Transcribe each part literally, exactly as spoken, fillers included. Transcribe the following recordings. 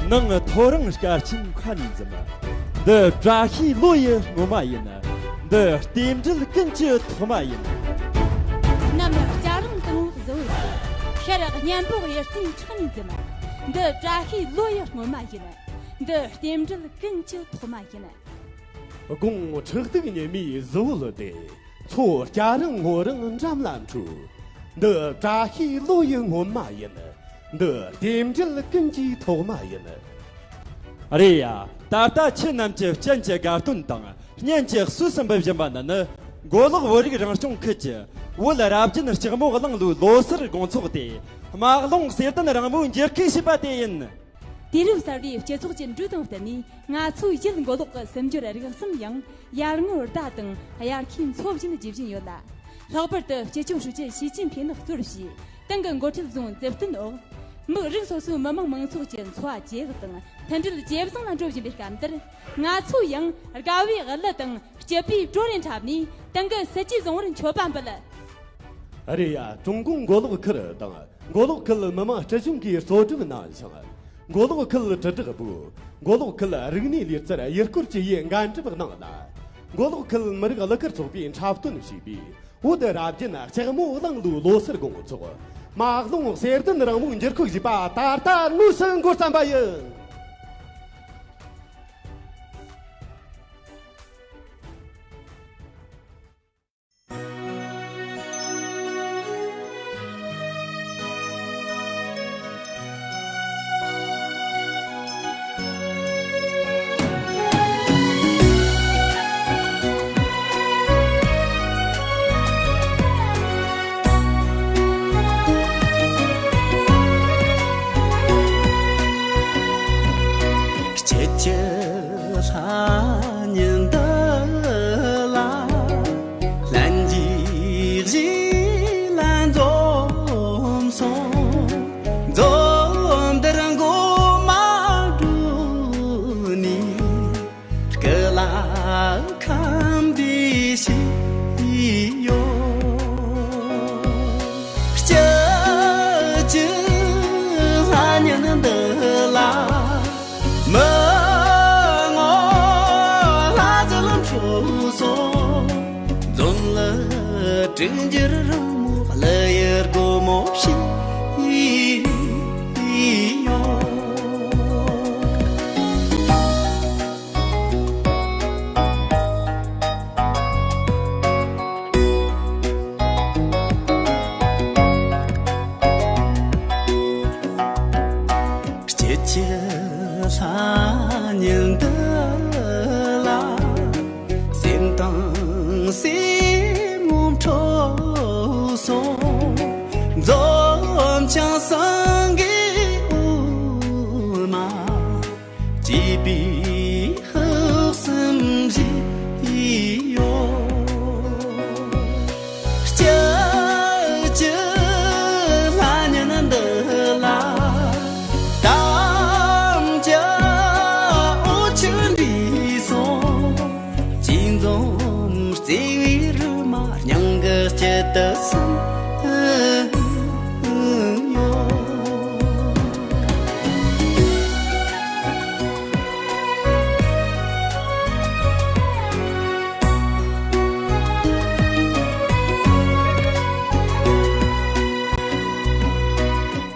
ནང་ཐོ་རངས་སྐར་ཆེན་མཁའ་ནས་འཛུམ། འདི་བཀྲ་ཤིས་ལོ་ཡི་སྔོན་མ་ཡིན། འདི་རྟེན་འབྲེལ་ཀུན་གྱི་ཐོག་མ་ཡིན། གནམ་སྐྱ་རེངས་དང་བཟི་བོ་ཡིན། ཤར་གཉན་པོ་གཡུ་རྩེའི་ཁྲག་ནས་འཛུམ། འདི་བཀྲ་ཤིས་ལོ་ཡི་སྔོན་མ་ཡིན། འདི་རྟེན་འབྲེལ་ཀུན་གྱི་ཐོག་མ་ཡིན། དགུང་ཁྲག་ཐིག་ཉི་མའི་བཟི་བོ་ལ་བསྡད། མཚོ་སྐྱ་རེངས་སྔོ་རེངས་འགྲམ་ལ་འཁྲུག། འདི་བཀྲ་ཤིས་ལོ་ཡི་སྔོན་མ་ཡིན། འདི་རྟེན་འབྲེལ་ཀུན་གྱི་ཐོག་མ་ཡིན། རེད་ཡ། ད་ལྟ་ཁྱེད་རྣམས་ཀྱི་སྤྱན་གྱི་དགའ་སྟོན་དང་སྙན་གྱི་གསོས་སུ་འབུལ་བཞིན་པ་འདི་ནི། མགོ་ལོག་བོད་རིགས་རང་སྐྱོང་ཁུལ་གྱི་བོད་རབ་རྒྱན་ལྕགས་མོ་གླིང་ལོའི་ལོ་སར་དགོང་ཚོགས་ཏེ། དམག་རླུང་གསེར་ལྡན་རིང་མོའི་འགྱུར་ཁུག་ཞེས་པ་དེ་ཡིན། དུས་རབས་གསར་བའི་སྤྱི་ཚོགས་ཀྱི་འགྲོས་དང་བསྟུན་ནས། ང་ཚོའི་ཡུལ་མགོ་ལོག་གི་སེམས་སྦྱོར་རིག་གསུམ་ཡང་ཡར་ངོའི་ཟླ་དང་དབྱར་ཁའི་མཚོ་བཞིན་རྒྱས་བཞིན་ཡོད་ལ། ལྷག་པར་དུ་སྤྱི་ཁྱབ་ཧྲུའུ་ཅི་ཞི་ཅིན་ཕིང་ནས་གཙོར་བྱས། ཏང་གི་འགོ་ཁྲིད་བཟུང་མཛུབ་སྟོན་འོག་མི་རིགས་སོ་སོའི་མི་དམངས་མང་ཚོགས་ཀྱི་འཚོ་བ་ཇེ་ལེགས་དང་མཐུན་སྒྲིལ་ཇེ་བཟང་ལ་འགྲོ་བཞིན་པའི་སྐབས་འདིར། ང་ཚོས་ཡང་དགའ་བའི་གླུ་དང་སྐྱིད་པའི་བྲོ་རེ་འཁྲབ་ནས། ཏང་གི་སྲིད་ཇུས་བཟང་བོར་མཆོད་པ་འབུལ། རེད་ཡ། ཀྲུང་གོ་མགོ་ལོག་ཁུལ་དང་མགོ་ལོག་ཁུལ་མི་དམངས་སྲིད་གཞུང་གིས་གཙོ་སྒྲུབ་གནང་ཞིང་། མགོ་ལོག་ཁུལ་དྲིལ་བསྒྲགས་པུའུ། མགོ་ལོག་ཁུལ་རིག་གནས་ལུས་རྩལ་ཡུལ་སྐོར་བཅས་ཀྱིས་འགན་སྒྲུབ་གནང་ལ། མགོ་ལོག་ཁུལ་མི་རིགས་གླུ་གར་ཚོགས་པས་འཁྲབ་སྟོན་བྱས་པའི་བོད་རབ་རྒྱན་ལྕགས་མོ་གླིང་ལོའི་ལོ་སར་དགོང་ཚོགས། དམག་རླུང་གསེར་ལྡན་རིང་མོའི་འགྱུར་ཁུག་ཞེས་པ་ད་ལྟ་དངོས་སུ་འགོ་བརྩམས་པ་ཡིན། སྐྱིད་ཀྱི་ལྷ་ཉིན་འདི་ལ། ལྷན་རྒྱས་གཞིས་ལ་འཛོམས་སོང་། འཛོམས་འདིར་མགོ་མ་བྲུས་ནས། སྐུ་ལ་ཁམས་བདེ་ཞིག་ཡོད། སྐྱིད་ཀྱི་ལྷ་ཉིན་འདི་ལ། མི་ངོ་ལྷ་ཟིལ་འཁྲུགས་སོང་། འཛོམས་ལ་དྲིན་འཇིར་རང་མོ་ལ་ཡར་སྒོ་མོ་ཕྱེས་ཡོད། སྐྱིད་ཀྱི་ལྷ་ཉིན་འདི་ལ། སེམས་དང་སེམས་ངོམ་འཕྲོད་སོང་། འཛོམས་ཀྱང་སེང་གེ་འོ་མ། སྐྱིད་པའི་ལྷག་བསམ་ཞིག་ཡོད། སྐྱིད་ཀྱི་ལྷ་ཉིན་འདི་ལ། དམ་བཅའ་འོ་ཆུ་འདྲེས་སོང་། ཅི་འཛོམས་བརྩེ་བའི་རི་མ་སྙིང་གི་དཀྱིལ་དུ་སིམ་ཡོད།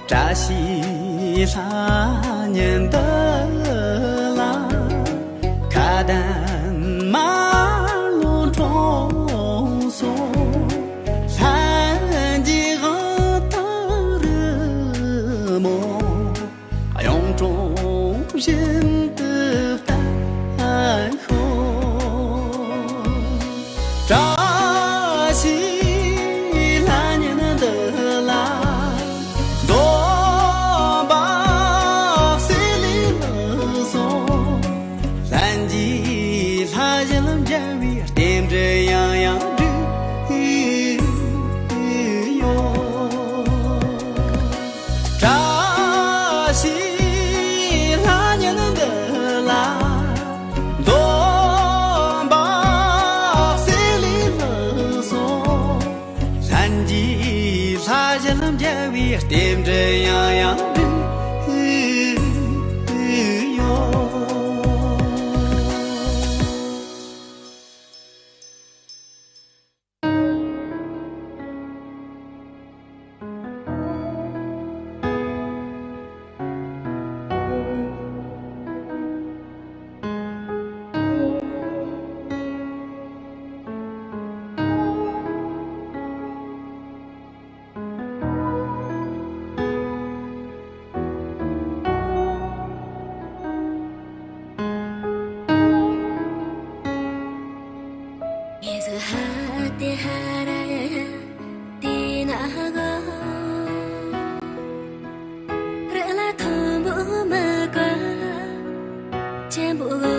བཀྲ་ཤིས་ལྷ་ཉིན་འདི་ལ། ཁ་དན་མ་ལོ་འཁྲུངས་སོང་། ལྷན་རྒྱས་དབང་ཐང་རི་མོ། གཡུང་དྲུང་བཞིན་དུ་བརྟན་ཤོག། བཀྲ་ཤིས་ལྷ་ཉིན་འདི་ལ། འཛོམས་པ་སེ་ལི་ལྷག་སོང་། ལྷན་རྒྱས་ལྷ་བཞིན་མཇལ་བའི་རྟེན་འབྲེལ་ཡང་ཡང་འགྲིག་ཡོད། བཀྲ་ཤིས་ལྷ་ཉིན་འདི་ལ། འཛོམས་པ་སེ་ལི་ལྷག་སོང་། ལྷན་རྒྱས་ལྷ་བཞིན་མཇལ་བའི་རྟེན་འབྲེལ་ཡང་ཡང་འགྲིག་ ངེ་ཟི་ཧ་ཏེ་ཧ་ར་ཡ་ཏེ་ན་གོ། རི་ལ་མཐོན་པོ་མི་བཀོད་ཆེན་པོ་གོ།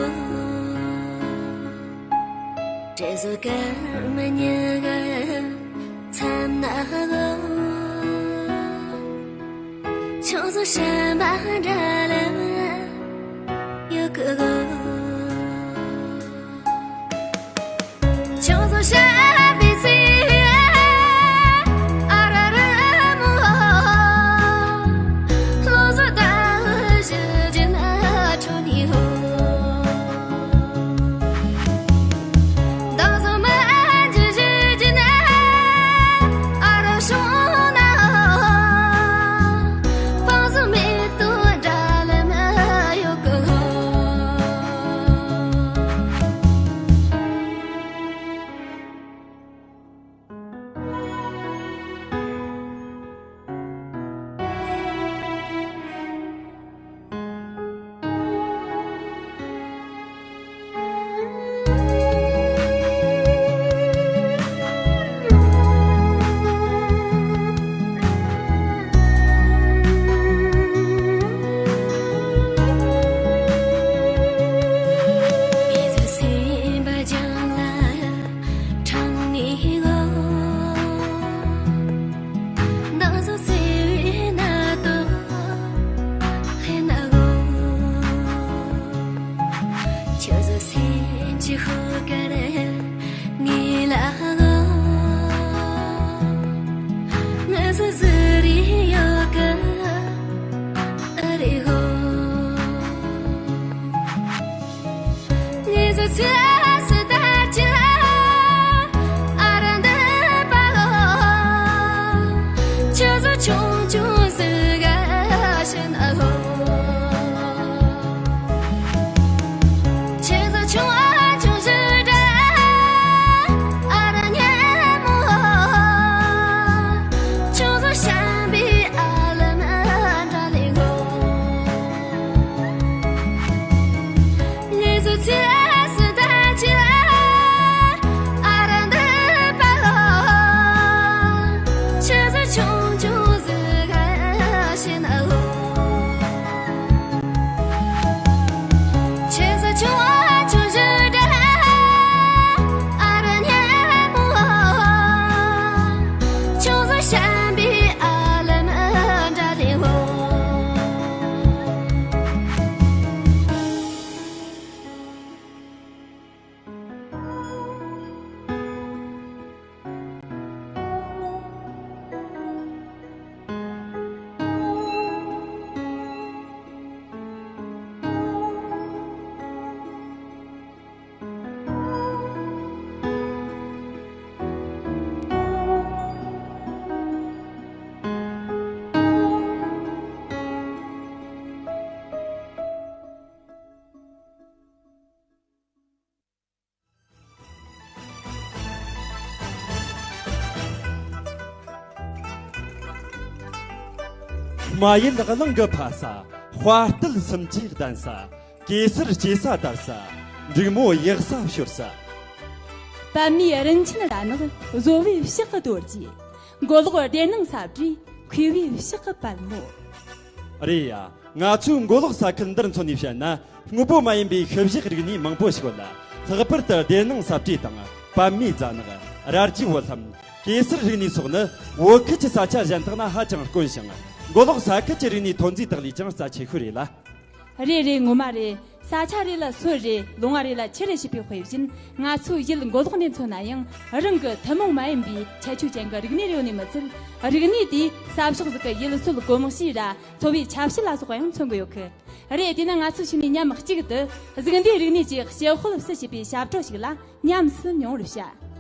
བྲེ་བཟོ་ཀར་མི་ཉི་ག་མཚམས་ན་གོ། ཆུང་བཟོ་ཤ་མ་འདྲ་ལ་ཡོད་གི་གོ། ཆུང་བཟོ་ཤ་བི་སི་ཨ་ར་ར་མོ། ལོ་བཟོ་ད་ཞི་ཅི་ན་ཁྲོ་ནི་ཧོ། སྨྲ་ཡུལ་གླིང་གི་ཕ་ས། དཔའ་རྟུལ་སུམ་ཅུའི་གདན་ས། གེ་སར་སྐྱེ་ས་དར་ས། འབྲུག་མོ་ཡག་ས་ཤོར་ས། པདྨའི་རིན་ཆེན་ར་ནག་བཟོ་བོའི་ཕྱག་གི་རྡོ་རྗེ། མགོ་ལོག་སྡེར་ནང་ས་བཀྲའི་མཁས་པའི་ཕྱག་གི་པད་མོ། རེད་ཡ། ང་ཚོའི་མགོ་ལོག་ས་ཁུལ་འདིར་མཚོན་ནས་བཤད་ན། དངོས་པོ་མ་ཡིན་པའི་ཤུལ་བཞག་རིག་གནས་མང་པོ་ཞིག་ཡོད་ལ། ལྷག་པར་དུ་སྡེར་ནང་ས་བཀྲ་དང་པདྨའི་རྫ་ནག། ར་རྒྱའི་བོད་ལྷམ། གེ་སར་རིག་གནས་སོགས་ནི་བོད་ཁུལ་གྱི་ས་ཆ་གཞན་དག་ན་ཧ་ཅང་དཀོན་ཞིང་། མགོ་ལོག་ས་ཁུལ་གྱི་རིག་གནས་ཐོན་རྫས་དག་ལས་ཀྱང་རྩ་ཆེ་ཤོས་རེད་ལ། རེད་རེད། ངོ་མ་རེད། ས་ཆ་རེ་ལ་སོལ་རེ། ལུང་བ་རེ་ལ་ཆུ་རེ་ཞེས་པའི་དཔེ་བཞིན། ང་ཚོའི་ཡུལ་མགོ་ལོག་འདི་མཚོན་ན་ཡང་རང་གི་ཐུན་མོང་མ་ཡིན་པའི་ཁྱད་ཆོས་ཅན་གྱི་རིག་གནས་རེ་ཡོད་ནི་མི་ཚད། རིག་གནས་དེས་ས་ཕྱོགས་ཟིག་གི་ཡུལ་སྲོལ་གོམས་གཤིས་ར་འཚོ་བའི་ཆབ་སྲིད་ལ་སོགས་པ་ཡང་མཚོན་གྱི་ཡོད་གི། རེད། དེས་ན་ང་ཚོ་ཞིག་ནས་མཉམ་གཅིག་ཏུ་གཟུགས་འདས་རིག་གནས་ཀྱི་ཞི་དཔལ་ཕྱུག་ཅེས་པའི་ཞབས་བྲོ་ཞིག་ལ་ཉམས་སུ་མྱོང་བར་བྱ།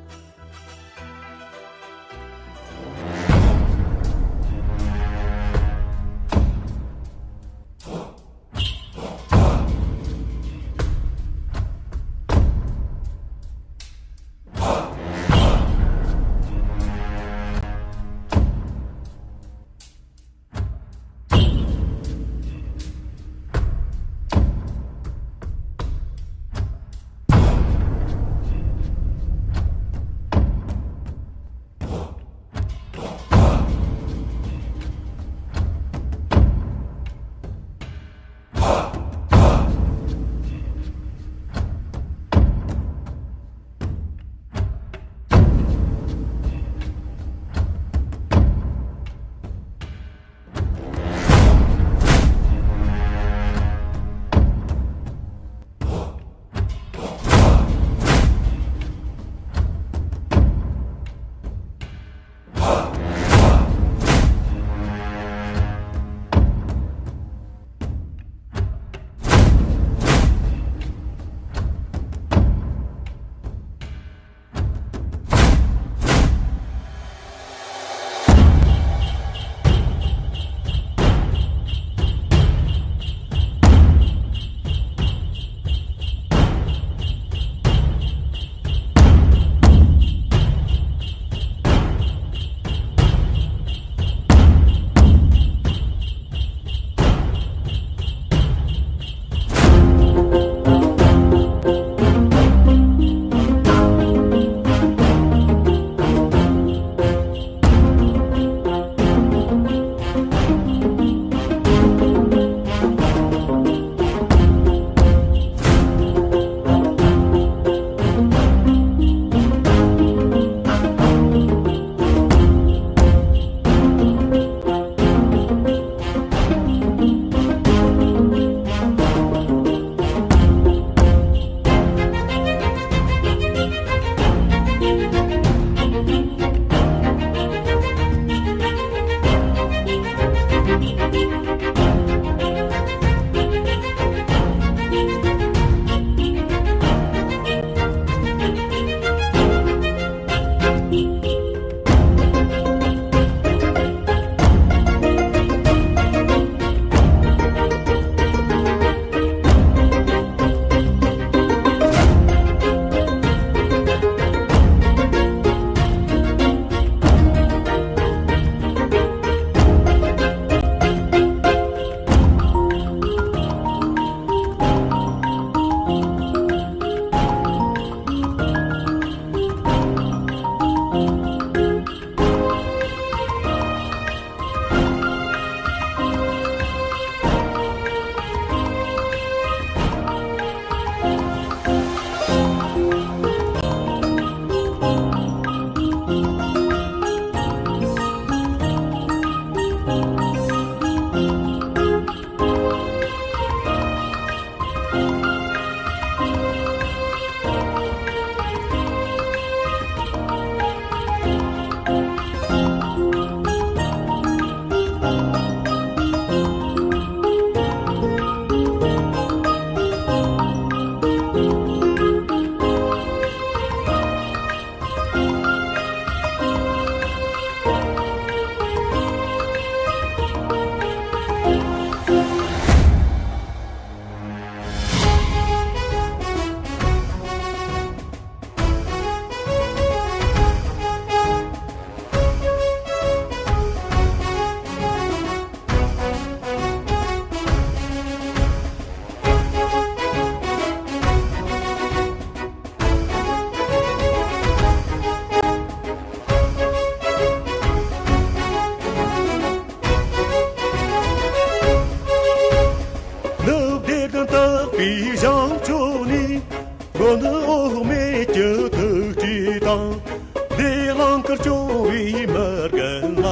འདི་གླིང་དཀར་སྐྱོ་བའི་མི་རྒན་ལ།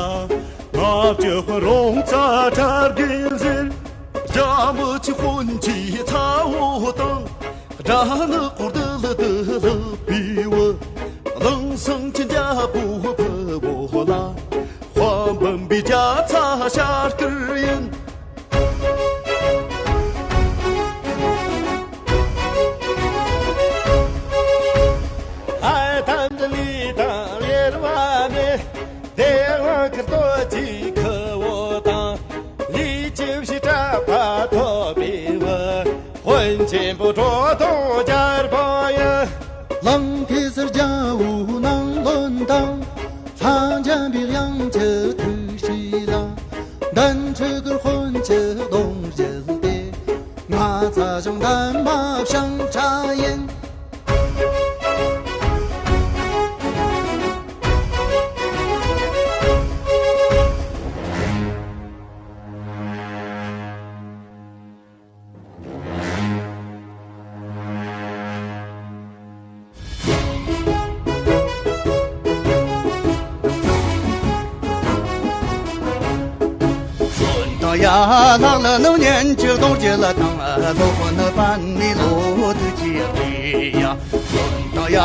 ལྔ་བཅུ་རོང་ཚ་གྲྭ་རྒན་ཟེར། རྒྱ་མི་ཆེ་དཔོན་ཆེ་ཚ་བོ་དང་། དགྲ་ནག་པོ་རྡུལ་དུ་ལྷགས་པའི་བུ། གླིང་སེང་ཆེན་རྒྱལ་པོ་ཕུ་བོ་ལ། དཔའ་འབུམ་པའི་རྒྱ་ཚ་ཤར་སྐོར་ཡིན། ཨའི་ཐང་གི་ལི་དང་ལེར་བ་མེ། དེ་དབང་ཁུར་རྡོ་རྗེ་ཁུ་བོ་དང་། ལི་ཅི་བཞི་གྲགས་པ་ཐོབ་པའི་བུ། དཔོན་ཆེན་པོ་གྲོ་དང་རྒྱལ་པོ་ཡི། གླིང་གེ་སར་རྒྱལ་པོ་ནང་བློན་དང་། ལྷ་འཇམ་པའི་དབྱངས་ཀྱི་ཐུགས་སྲས་ལ། འདན་ཁྲི་གི་དཔོན་གྱི་གདུང་བརྒྱུད་དེ། ང་ཚ་ཞང་འདན་མ་ཞང་ཁྲ་ཡིན། ཡ་ལྷག་ལ་ནུ་ཉན་གྱི་གདོང་གྱི་ལ་དང་ལོ་ཁོ་ནི་པན་ནི་ལོ་དུ་ཅི་ཡ་ཡ། ཡ་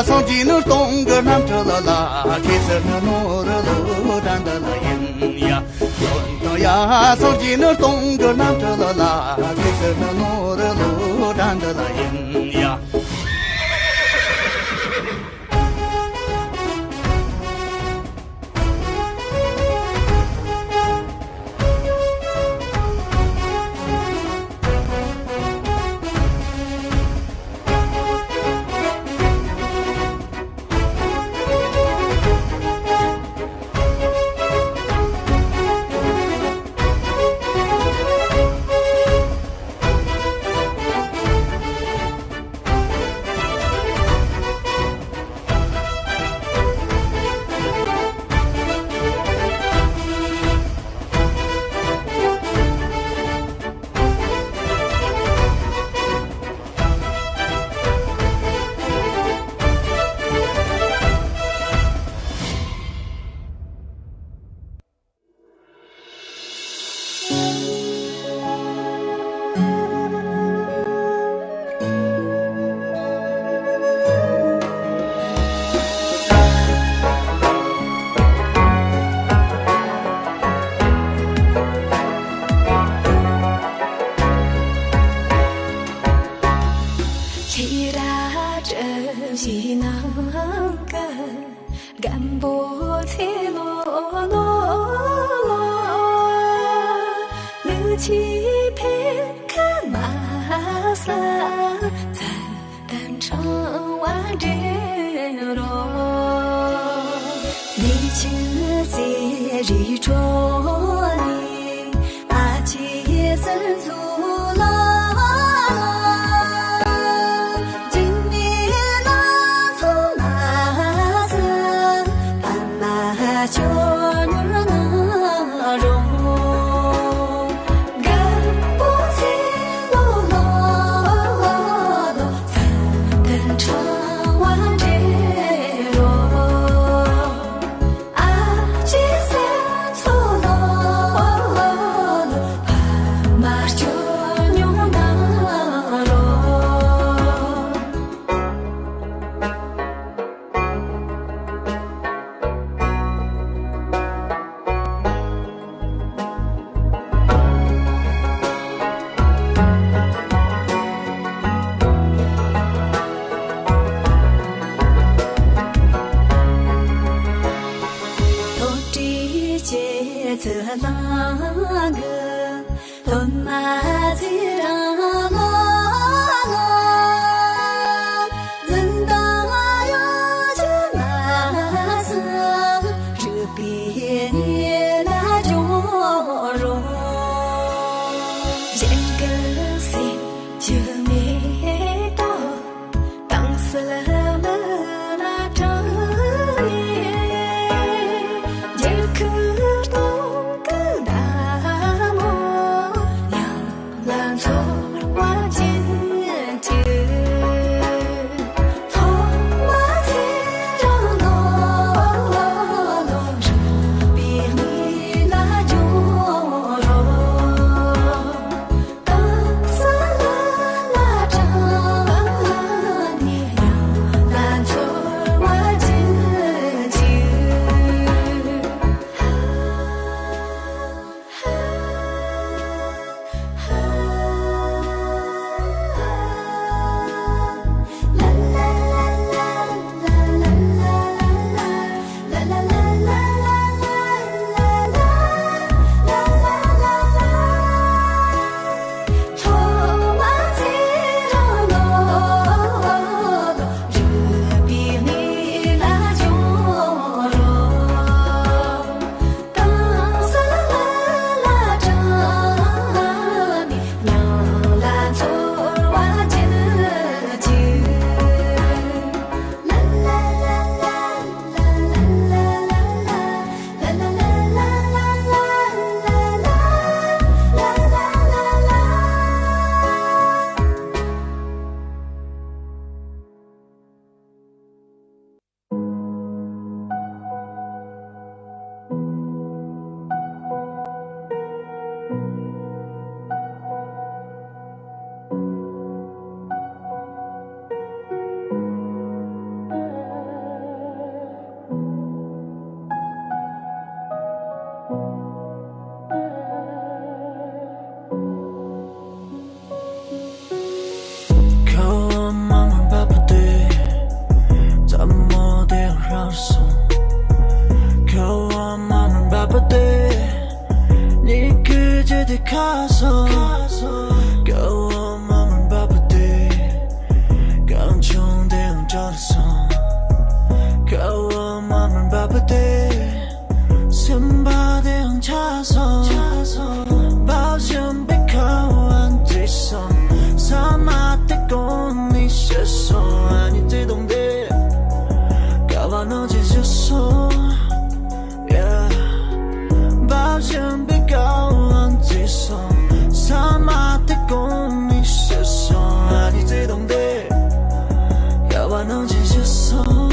སངས་རྒྱས་ནི་སྟོང་གི་རྣམ་གྲོལ་ལ་ཁྱེད་སར་ནི་ནོར་ལོ་དྲན་ད་ལ་ཡིན་ཡ། ཡ་སངས་རྒྱས་ནི་སྟོང་གི་རྣམ་གྲོལ་ལ་ཁྱེད་སར་ནི་ནོར་ལོ་དྲན་ད་ལ་ཡིན་ཡ། ཁྱེད་ར་བཀྲ་ཤིས་ནང་གི། སྒམ་པོ་ཚེ་ལོ་ལོ། ལུག་ཕྱིའི་ཕེབས་ཁ་མ་ཟ། ཚ་དམ་ཕྲེང་བ་འདྲེན་རོགས། ལུག་ཕྱི་ཚེ་རིང་འཕྲོག་ནས། ཨ་ཅེ་སེམས་སུ་ལ། འཇིགས་མེད་ལ་ཚོགས་མ་ཟ། ཕ་མ་སྐྱོ་མྱུར་ན་རུང་། རྒད་པོ་ཚེ་ལོ་ལོ་ལོ། ཚ་དམ་ཕྲེང་བ་འདྲེན་རོགས། སོང་། ཁ་བ་མ་མར་འབབ་པ་དེ། ཉི་གུ་ཅི་སྟེ་ཁ་སོང་། ཁ་བ་མ་མར་འབབ་པ་དེ། གངས་ལྗོངས་དེ་ཡང་བྲལ་སོང་། ཁ་བ་མ་མར་འབབ་པ་དེ། སེམས་པ་དེ་ཡང་ཆགས་སོང་། འབབ་བཞིན་པའི་ཁ་བ་འདྲེས་སོང་། ས་མ་དེ་གོང་ནས་ཤི་སོང་། ཨ་ནི་བརྩེ་དུང་དེ་ཁ་བ་ནང་བཞིན་ཞིག་སོང་། Yeah. འབབ་བཞིན་པའི་ཁ་བ་འདྲེས་སོང་། ས་མ་དེ་གོང་ནས་ཤི་སོང་། ཨ་ནི་བརྩེ་དུང་དེ་ཁ་བ་ནང་བཞིན་ཞིག་སོང་།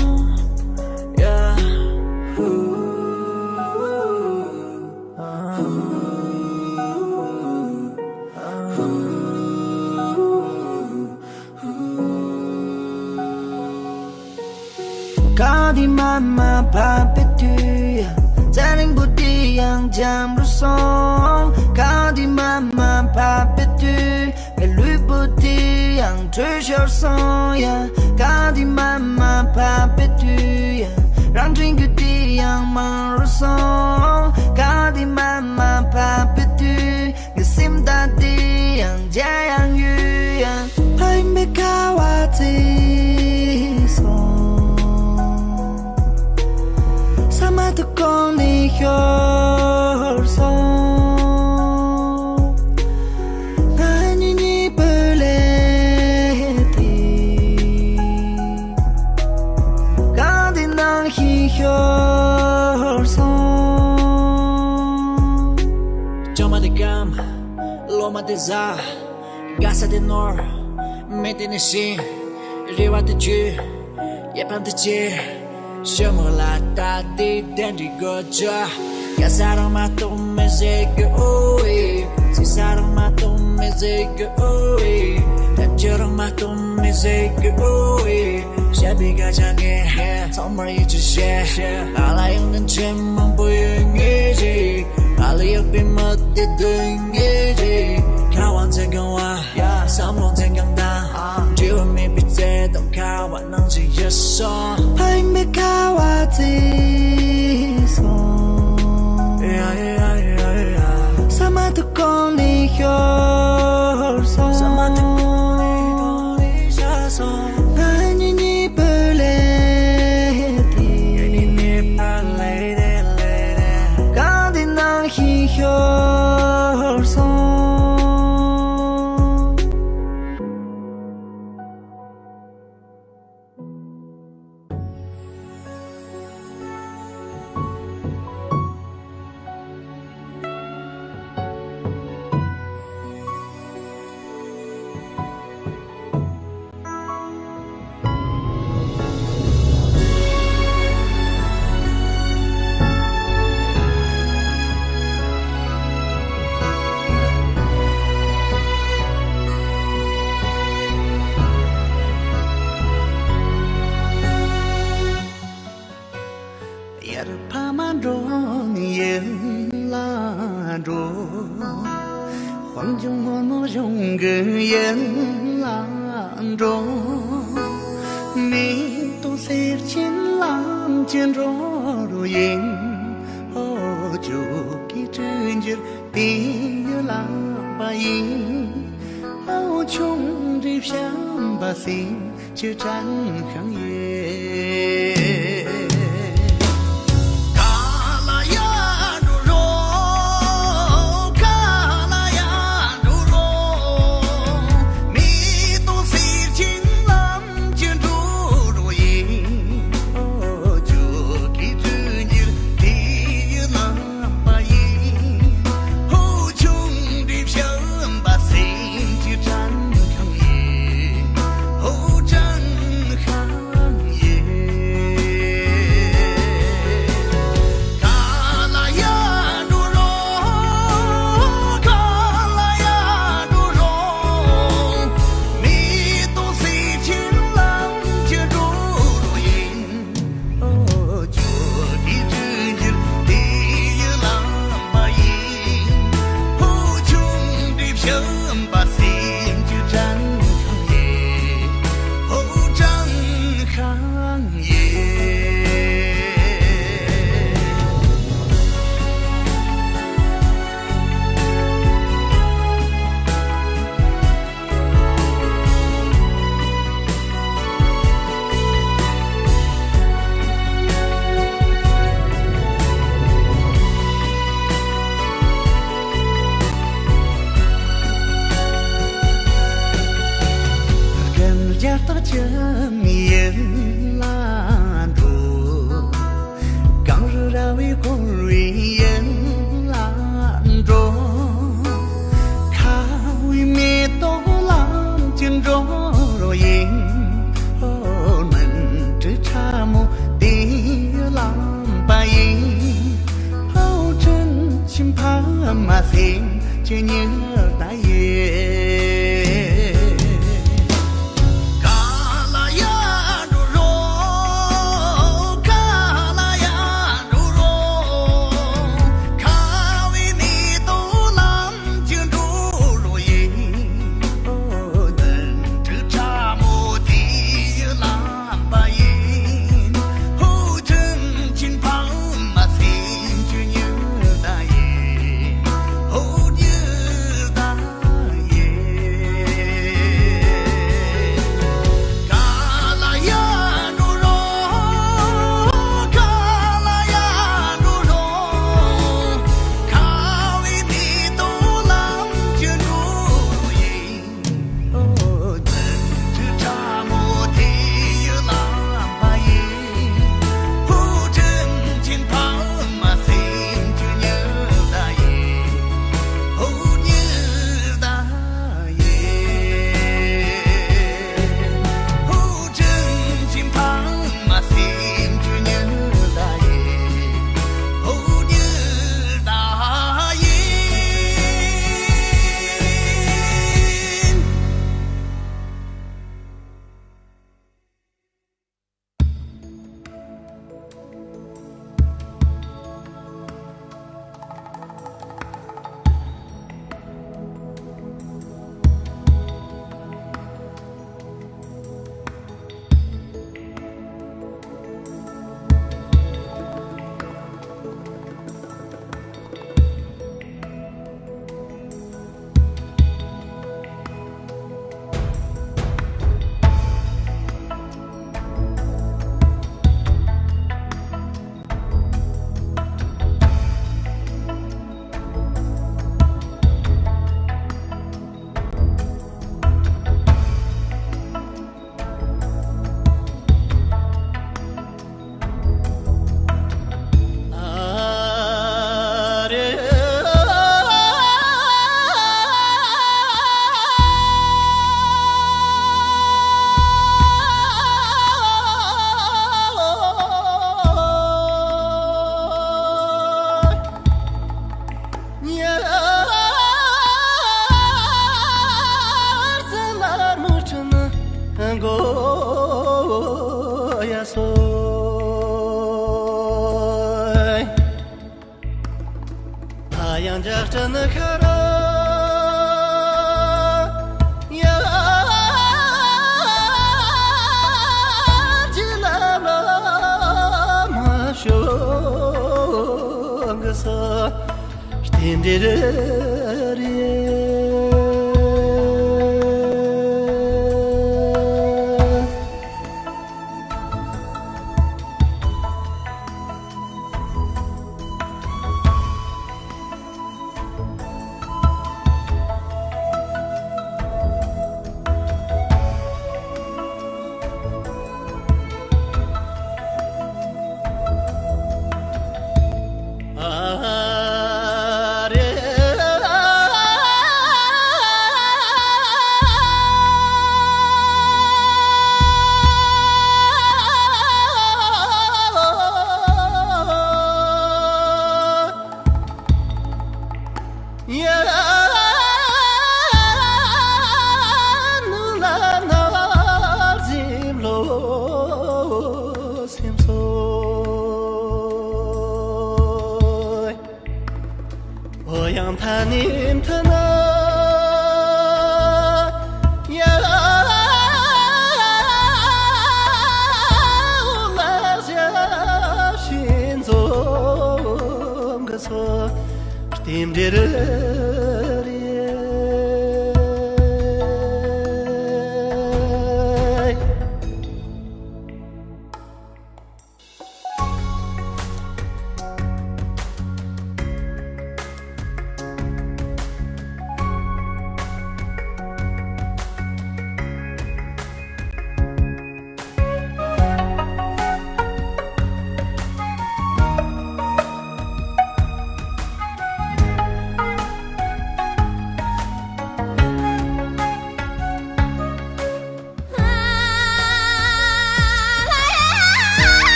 Yeah. གངས་རི་མ་མར་འབབ་པའི་དུས་ཡང་། རྩྭ་རིང་པོ་དེ་ཡང་འཇམ་རུ་སོང་། གངས་རི་མ་མར་འབབ་པའི་དུས། ངའི་ལུས་པོ་དེ་ཡང་དྲོད་ཤོར་སོང་ཡ། གངས་རི་མ་མར་འབབ་པའི་དུས་ཡང་། རང་དྲན་རྒྱུ་དེ་ཡང་མང་རུ་སོང་། གངས་རི་མ་མར་འབབ་པའི་དུས། ངའི་སེམས་དང་དེ་ཡང་མཇལ་ཡང་ཡུལ་ཡང་། ཕ་ཡུལ་མའི་ཁ་བ་བརྗེད་སོང་། ས་མ་དེ་གོང་ནས་ཤོར་སོང་། ང་གཉིས་གཉིས་པོའི་ལས་དེ། གངས་དེ་ནང་བཞིན་ཤོར་སོང་། བྱ་མ་དེ་སྐམ། ལོ་མ་དེ་ཟ། དགའ་ས་དེ་ནོར། མི་དེ་ནི་ཤི། རེ་བ་དེ་འཇུ། གཡས་ཕམ་དེ་ཆེ། ཞྭ་མོ་ལ་ལྟ་སྟེ་གདན་འདྲེན་དགོས་ཆ། སྐྱ་ས་རང་མ་གཏོགས་མི་བཟོད་ཀྱི་ཨོ་ཨེ། སྲིད་ས་རང་མ་གཏོགས་མི་བཟོད་ཀྱི་ཨོ་ཨེ། ཐབས་ཇུས་རང་མ་གཏོགས་མི་བཟོད་ཀྱི་ཨོ་ཨེ། བཤད་པའི་སྐད་ཆ་ངས་ཚང་མར་ཡིད་ཆེས་བྱེད། ང་ལ་ཡོང་མཁན་ཆེས་མང་པོ་ཡོད་ངེས་ཀྱི། ང་ལ་ཡོད་པའི་མི་དེ་སྡུག་ངེས་ཀྱི། ཁ་བ་འཛིན་གང་བ། བསམ་བློ་འཛིན་གང་དང་། འབྲལ་བ་མེད་པའི་བརྩེ་དུང་ཁ་བ་ནང་བཞིན་ཡོད་སོང་། ཕ་ཡུལ་མའི་ཁ་བ་བརྗེད་སོང་། ས་མ་དེ་གོང་ནས་ཤོར་སོང་། ས་མ་དེ་གོང་ནས་གོང་ནས་ཤར་སོང་། ང་གཉིས་གཉིས་པོའི་ལས་དེ། གངས་དེ་ནང་བཞིན་ཤོར་སོང་། དབྱར་ཕ་མ་འགྲོ་ཡུལ་ལ་འགྲོ། དཔལ་འབྱོར་སྔོན་མོ་གཞུང་གི་ཡུལ་ལ་འགྲོ། མེ་ཏོག་སེར་ཆེན་ལམ་གྱི་འགྲོ་རུ་ཡིན། ཨོ་ཇོ་ཀི་གྲུ་འགྱུར་དེ་ཡུལ་ལ་བ་ཡིན། ཨོ་ཆུང་འདྲིས་བྱམས་པ་སེམས། ཅི་དྲན་ཤིང་ཡོད། ག་ལ་ཡ་འགྲོ་རོགས། ག་ལ་ཡ་འགྲོ་རོགས། མེ་ཏོག་སེར་ཆེན་ལམ་གྱི་འགྲོ་རོགས་ཡིན། ཨོ་ཇོ་ཀི་གྲུ་འགྱུར་དེ་ཡི་ལམ་པ་ཡིན། ཧོ་ཆུང་འདྲིས་བྱམས་པ་སེམས་ཀྱི་དྲན་ཤིང་ཡོད། ཧོ་དྲན་ཤིང་།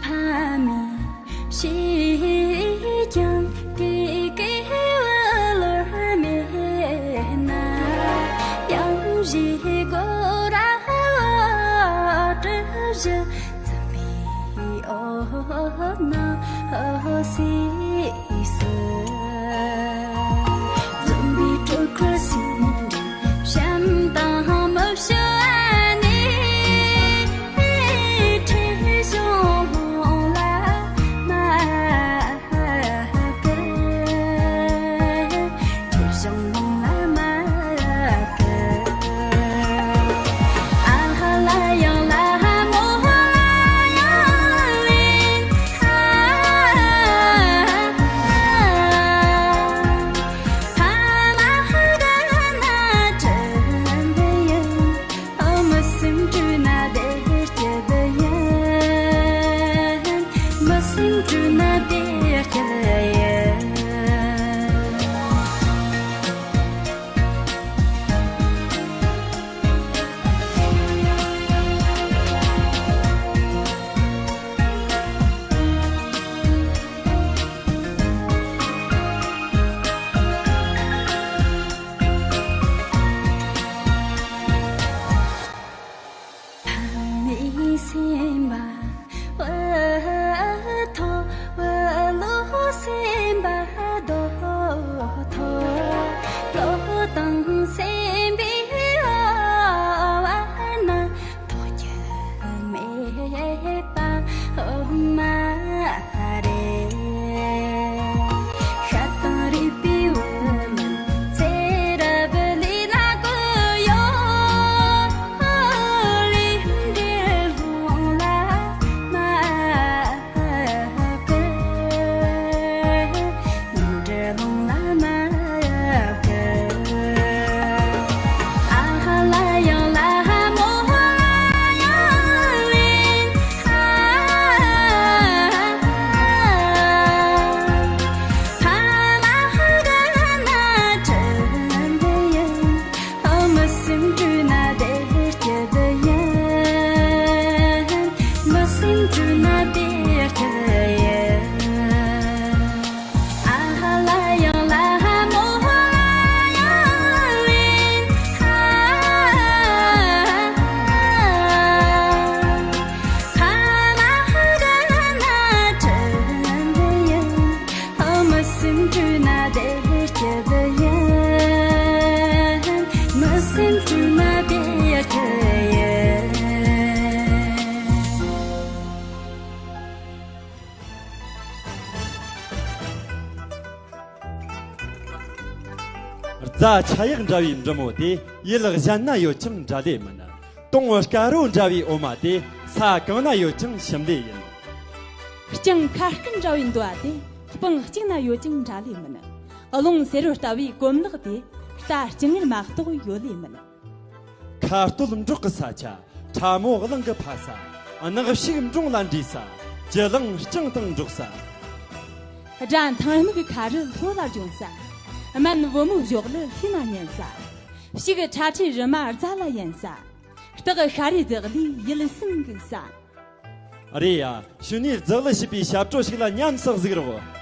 ཕ་མས་ཤེས་ཀྱང་། ཀེ་ཀེ་བ་ལོར་མེད་ན། ཡང་བཞི་གོ་ར་བ་དྲི་བཞི་འཛིན་པའི་འོད་སྣང་སིང་སིང་། འཛིན་པའི་དྲོད་ཁོལ་སིང་སིང་། བྱམས་དང་མི་བྱ་ནི། ཁྲེལ་གཞུང་ལ་མ་བཀོལ། ཁྲེལ་གཞུང་ལ་མ་བཀོལ། ཨ་ལ་ལ་ཡང་ལ་མོ་ལ་ཡང་ལེན། ཨ་ རྫ་ཆ་གཡག་འདྲ་བའི་འབྲི་མོ་དེ། ཡུལ་གཞན་ན་ཡོད་ཀྱང་འདྲ་ལེ་མིན། དུང་དཀར་རོ་འདྲ་བའི་འོ་མ་དེ། ས་གང་ན་ཡོད་ཀྱང་ཞིམ་ལེ་ཡིན། རྐྱང་ཁ་སྐད་འདྲ་བའི་འདུ་བ་དེ། སྤང་གཅིག་ན་ཡོད་ཀྱང་འདྲ་ལེ་མིན། རླུང་སེར་རོ་ལྟ་བུའི་གོམ་ལག་དེ། རྟ་རྐྱང་ངེར་མ་གཏོགས་ཡོད་ལེ་མིན། ཁ་སྟོད་འབྲོག་གི་ས་ཆ། ཁྲ་མོ་གླིང་གི་ཕ་ས། ནག་ཕྱུགས་འབྲོང་ལ་འདྲིས་ས། ཇི་ལང་རྐྱང་དང་འགྲོགས་ས། དགྲ་འཐང་སྨུག་ཁ་རུ་ལྷོ་ལ་ལྗོན་ས། སྨན་བུ་མོའི་གཞོགས་ལ་ལྷས་ན་ཉན་ས། ཕྱུགས་ཁྲ་ཁྲའི་རི་མ་རྫ་ལ་ཡན་ས། སྟག་ཤ་རའི་རྫི་གླུས་ཡིད་སེམས་འགུག་ས། རེད་ཡ། ཕྱི་ནས་རྫི་གླུ་བྱེད་པའི་ཞབས་བྲོ་ཞིག་ལ་ཉན་སོགས་གཟིགས་རོགས།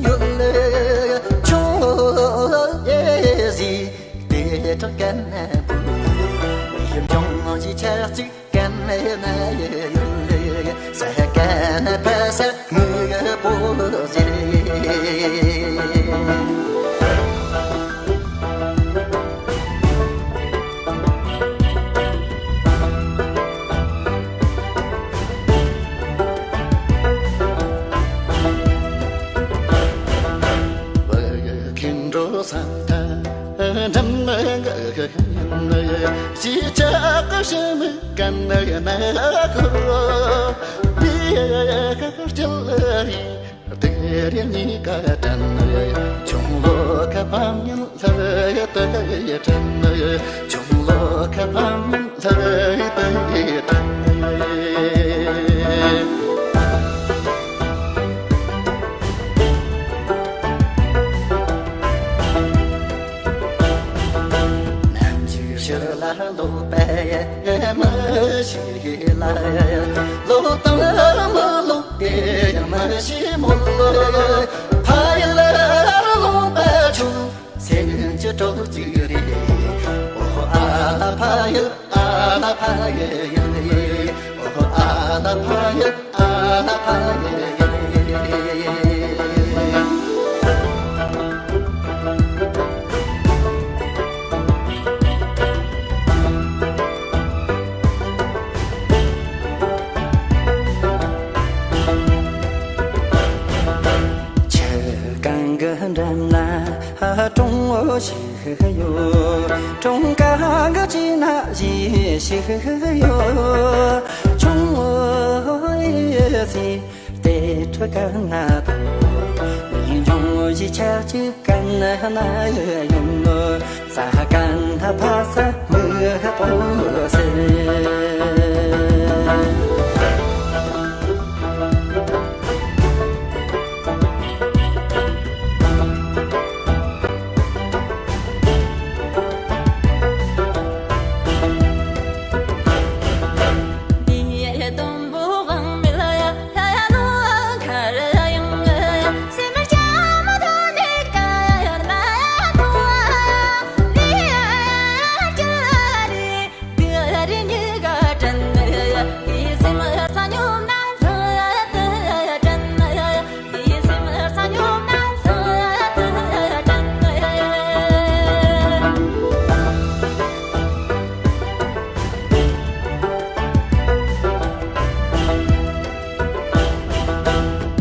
ཡོད་ལེ། ཆུང་ལོ་ཡེ་ཟི་དེ་དྲག་གན་ན་བུ་ཡིན་ཀྱང་ཅི་ཆག་ཅིག་གན་ན་ཡོད་ལེ། ས་གན་ཕ་ས་མི་པོ་ཟེར། དེ་རེ་གཉིས་ཀ་དྲན། ཆུང་ལོ་ཁ་ཕམ་ཡིན་ལྷ་ཡི་དེ་དྲན། ཆུང་ལོ་ཁ་ཕམ་ཡིན་ལྷ་ཡི་དེ་དྲན། ནམ་ཞིག་ཕྱི་ལ་ལོག་པའི་མི་ཞིག་ལ། ལོག་དང་མི་ལོག་དེ་ཡང་མི་ཤེས་མོད། ཕ་ཡུལ་ལ་ལོག་པ་ཆུང་སེམས་ཀྱི་གྲོགས་གཅིག་རེད། ཨོ་ཨ་ལ་ཕ་ཡུལ། ཨ་ལ་ཕ་ཡུལ། ཨོ་ཨ་ལ་ཕ་ཡུལ། ཨ་ལ་ཕ་ཡུལ། ཆུ་སྒང་གི་འགྲམ་ན་གྲོང་བོ་ཞིག་ཡོད། གྲོང་ཁ་གི་དཀྱིལ་ན་གཞིས་ཞིག་ཡོད། ཆུང་ངུ་ཡི་ཚེ་དེ་ཁྲོད་ཀ་ན་ཐོག་ཡིན་ཀྱང་གཞིས་ཆགས་ཀྱི་གན་ན་ཡོད་ནོ། ས་གན་ཕ་ས་མི་པོ་ཟེར།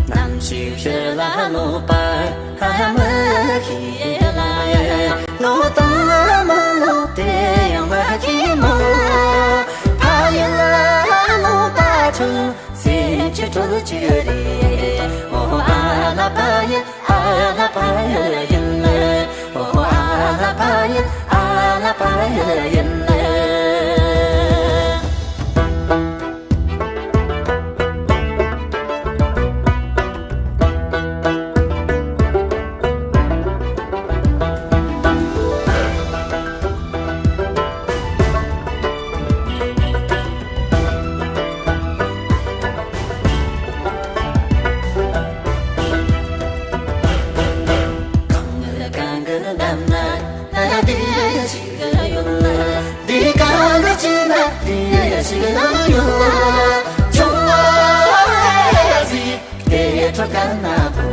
ནམ་ཞིག་ཕྱིར་ལ་ལོག་པ་མི་ཤེས་ལ། ལོག་དང་མི་ལོག་དེ་ཡང་མ་ཤེས་མོད། ཕ་ཡུལ་ལ་ལོག་པ་ཆུང་སེམས་ཀྱི་གྲོགས་གཅིག་རེད། ཨོ་ཨ་ལ་ཕ་ཡུལ། ཨ་ལ་ཕ་ཡུལ་ཡིན། ཨོ་ཨ་ལ་ཕ་ཡུལ། ཨ་ལ་ཕ་ཡུལ་ཡིན། གང་གི་གང་གི་འདམ་ན་དེ་ཞིག་ཡོད་ལ། དེ་གང་གི་ཅི་ན་དེ་ཞིག་ཡོད་ལ། ཆུང་བ་ཟིག་དེ་ཁྲོད་ཀ་ན་བུ་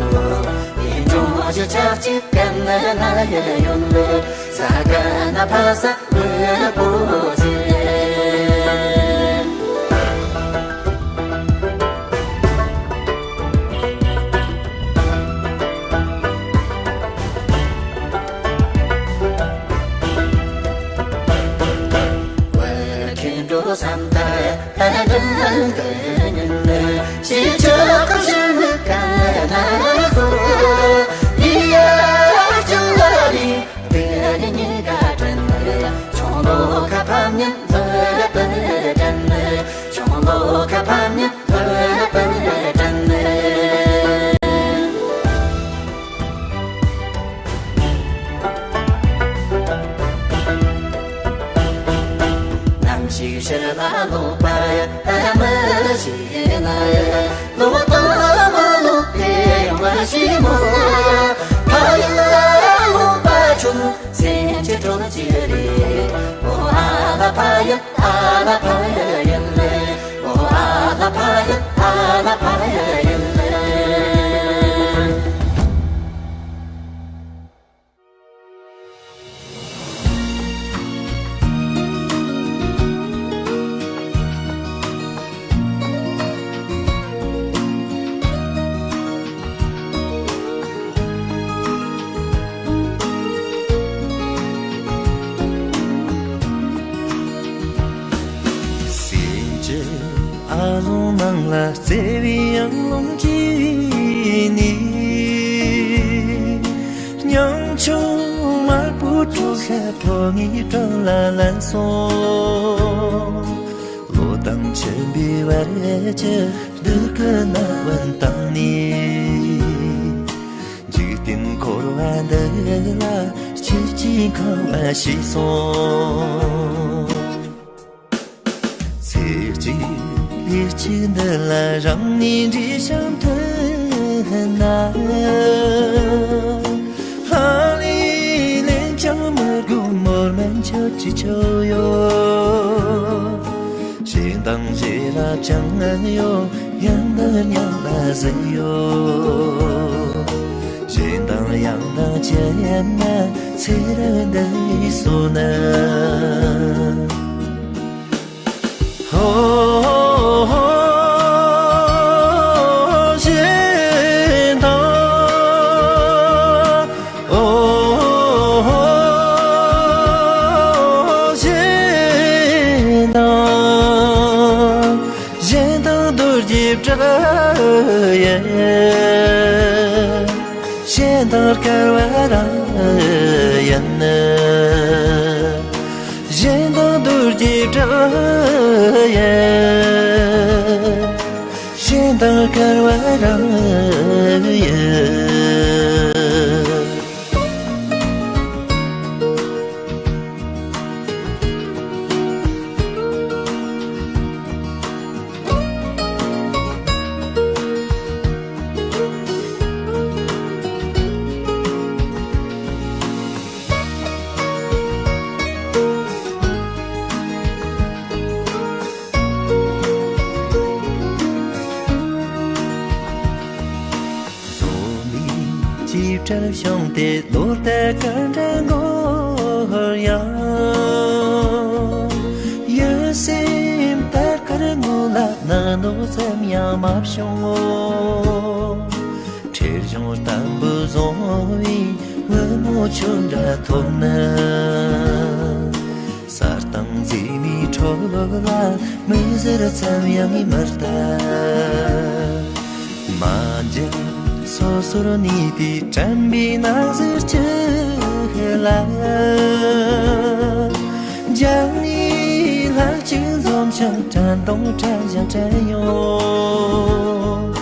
ཡིན་ཀྱང་གཞིས་ཆགས་ཅིག་གན་ན་ཡོད་ལ། ས་གན་ཕ་ས་མི་པོ་ཟེར། བ་ཁྱེད་འགྲོ་བསམ་ད་ཨ་འདྲ་མང་གི་ཉིན་ནི་ཞིག་ཆོག་གི་ཞིག་མི་གང་ན་ཁོ་ཡི་ཡ་ཅུང་ལ་ལི། དེ་རིང་ཉིན་ག་དྲན་ཆུང་ལོ་ཁ་ཕམ་ཉིན། སེམས་ཀྱི་ཨ་ལོང་ནང་ལ་བརྩེ་བའི་ཡང་རླུང་གིས་ནི། སྙིང་ཆུང་དམར་པོ་ཁྲོ་ཤ་ཁྲོ་ངའི་བྲང་ལ་ལན་སོང་། ལོ་དང་མཆིན་པའི་བར་གྱི་སྡུག་གི་ནགས་བན་དང་ནི། འཇིག་རྟེན་འཁོར་བ་འདི་ལ་སྐྱིད་ཀྱིས་ཁང་བ་ཞིག་སོང་། ཚེ་གཅིག་ལུས་གཅིག་འདི་ལ་རང་ནས་འདྲིས་ཤིང་མཐུན་ན། ལྷ་ལས་ལན་ཀྱང་མི་དགོས་མོར་མན་ཆོད་ཀྱི་ཆོས་ཡོད། གཞན་དང་བརྗེ་རབས་ཀྱང་ཡོད། ཡང་དག་མྱང་ལ་གཟིགས་ཡོད། གཞན་དང་ཡང་དག་ཅི་ཡིན་ན་ཚེ་རབས་འདིའི་བསོད་ནམས། ཧོ་ཧོ་གཞན་དང་། ཨོ་ཧོ་གཞན་དང་། གཞན་དང་རྡོ་རྗེ་བྲག་ཡིན། གཞན་དང་སྐལ་བ་རང་ཡིན། གཞན་དང་རྡོ་རྗེ་བྲག་ཡིན། གཞན་དང་སྐལ་བ་རང་ཡིན། བཟོ་མི་ཅིའི་བྲལ་བྱུང་སྟེ་ལོ་ཟླ་ག་འདྲ་འགོར་ཡང་། ཡིད་སེམས་ལྟར་དཀར་ངོ་ལ་ནག་ནོག་ཙམ་ཡང་མ་བྱུང་ངོ་། ཁྲེལ་གཞུང་ལྟ་བུ་བཟུང་བའི་བུ་མོ་ཁྱོད་འདྲ་ཐོབ་ན། གསར་དང་མཛེས་མའི་ཁྲོད་ལ་མིག་ཟུར་ཙམ་ཡང་མི་ལྟ། མ་འཇིགས་སོ་སོར་གནས་ཏེ་དྲན་པའི་ནགས་ཟུར་གྱི་ལ། རྒྱང་ནས་ལྷ་གཅིག་འཛོམས་ཤིང་དྲན་དང་དྲན་བཞིན་དྲན་ཡོང་།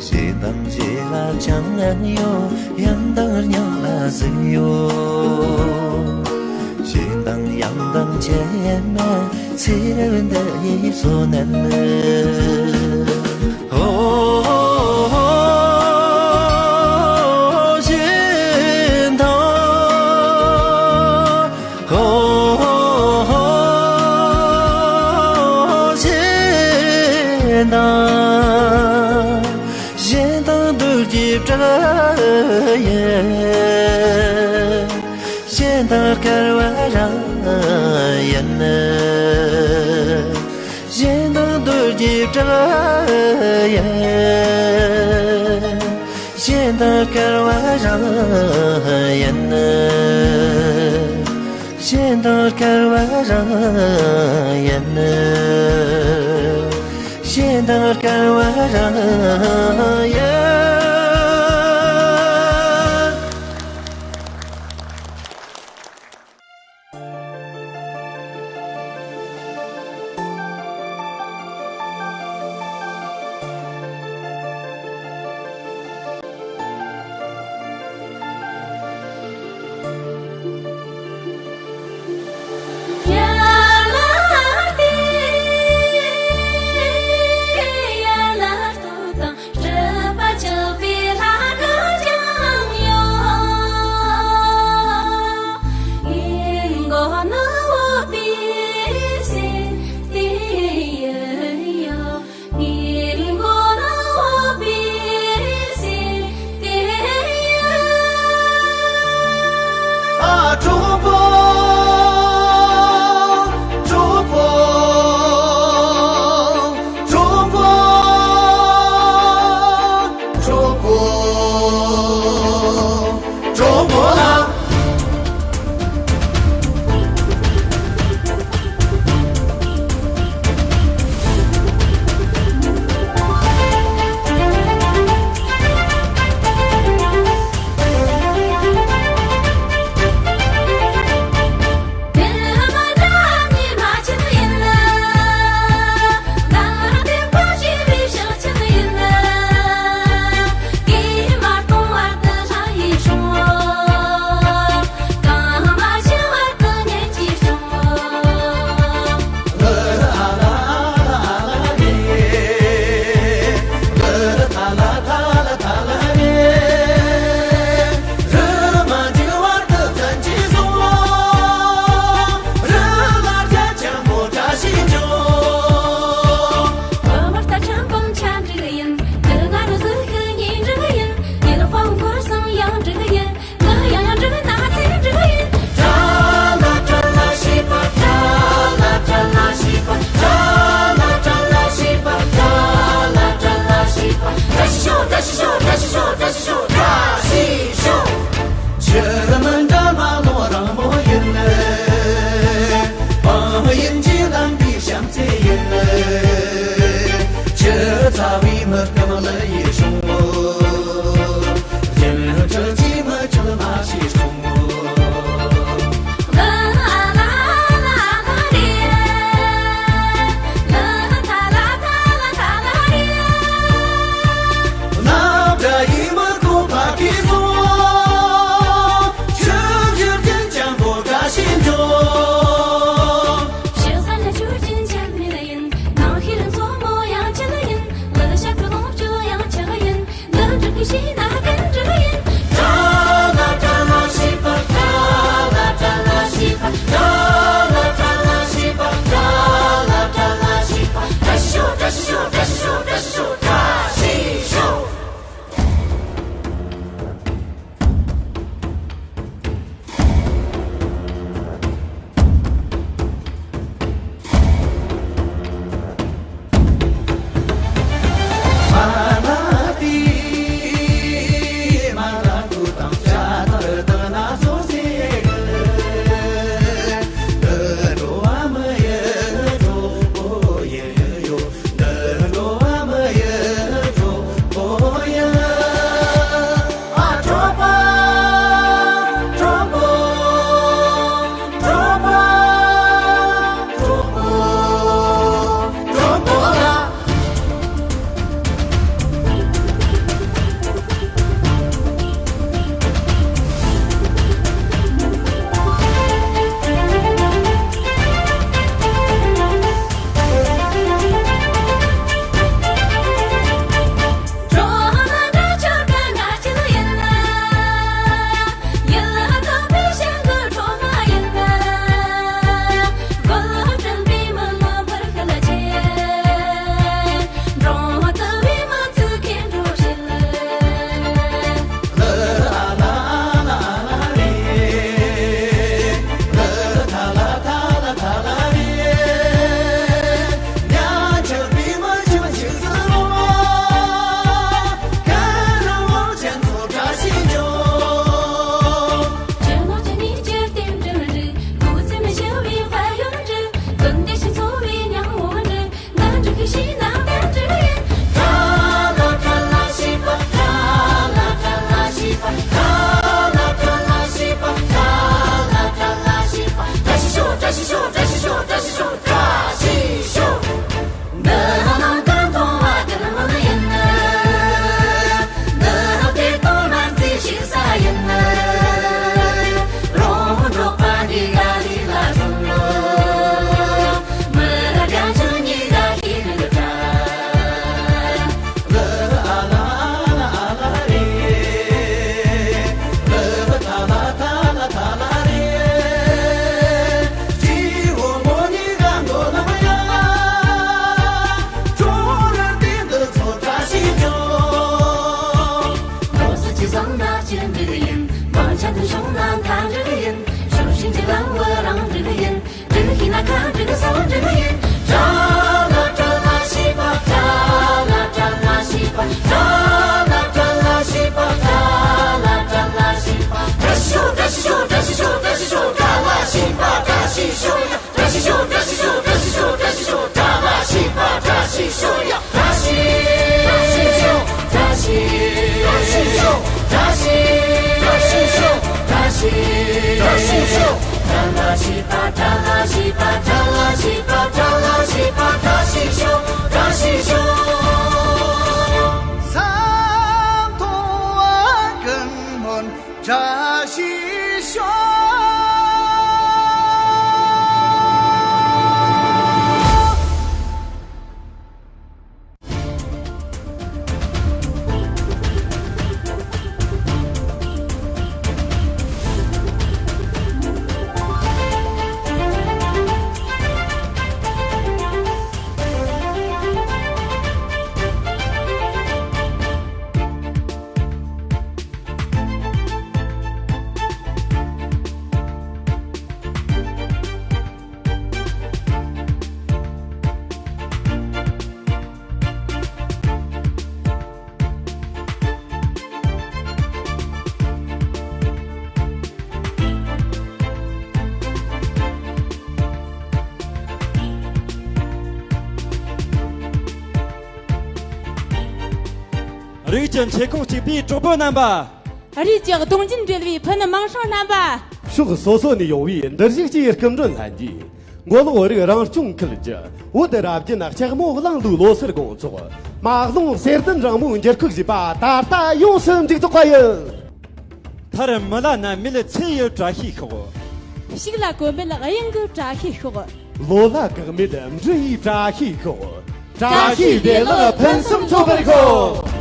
གཞན་དང་བརྗེ་རབས་ཀྱང་ཡོད། ཡང་དག་མྱང་ལ་གཟིགས་ཡོད། གཞན་དང་ཡང་དག་མཇལ་མེད་ཚེ་རབས་འདི་ཡི་བསོད་ནམས། ཨོ་གཞན་དང་། ཨོ་གཞན་དང་། གཞན་དང་རྡོ་རྗེ་བྲག་ཡིན། གཞན་དང་སྐལ་བ་རང་ཡིན། གཞན་དང་རྡོ་རྗེ་བྲག་ཡིན། གཞན་དང་སྐལ་བ་རང་ཡིན། གཞན་དང་སྐལ་བ་རང་ཡིན། གཞན་དང་སྐལ་བ་རང་ཡིན། ཤོག་བཀྲ་ཤིས་ཤོག་བཀྲ་ཤིས་ཤོག་ཆོས་མི་འདྲ་མ་ལོ་རང་མོ་ཡིན། བང་ཡིན་གྱི་ལམ་པའི་བྱམས་བརྩེ་ཡིན། ཆོས་ཚ་བའི་མི་སྐམ་ལ་ཡིད་བྱུང་ངོ་། རྒྱན་སྤྲུལ་གྱི་མི་ཆོད་མ་ཤེས་བྱུང་ངོ་། ཀྱི་མཆེད་ཁོངས་གཅིག་པའི་གྲོགས་པོ་རྣམ་པ། རིགས་ཀྱི་གདུང་རྒྱུད་འབྲེལ་བའི་ཕུ་ནུ་མིང་སྲིང་རྣམ་པ། ཕྱོགས་སོ་སོ་ནས་ཡོང་བའི་འདུ་ཤེས་ཀྱི་སྐུ་མགྲོན་ལྷན་རྒྱས། མགོ་ལོག་རིགས་རང་སྐྱོང་ཁུལ་གྱི་བོད་རབ་བརྒྱུད་ལྕགས་མོ་གླིང་ལུགས་ལོ་སར་དགོང་ཚོགས། མ་ཀློང་གསེར་ལྡན་རིང་མོའི་འགྱུར་ཁུག་ཞེས་པ་ད་ལྟ་ཡོངས་སུ་འགྲིག་ཐོག་པ་ཡིན། མཐར་མི་ལ་ན་མེད་ཚེ་ཡི་བཀྲ་ཤིས་ཤོག། ཕྱུགས་ལ་གོམས་མེད་གཡང་གི་བཀྲ་ཤིས་ཤོག། ལོ་ལ་གེགས་མེད་འབྲུ་ཡི་བཀྲ་ཤིས་ཤོག། བཀྲ་ཤིས་བདེ་ལེགས་ཕུན་སུམ་ཚོགས་པར་ཤོག།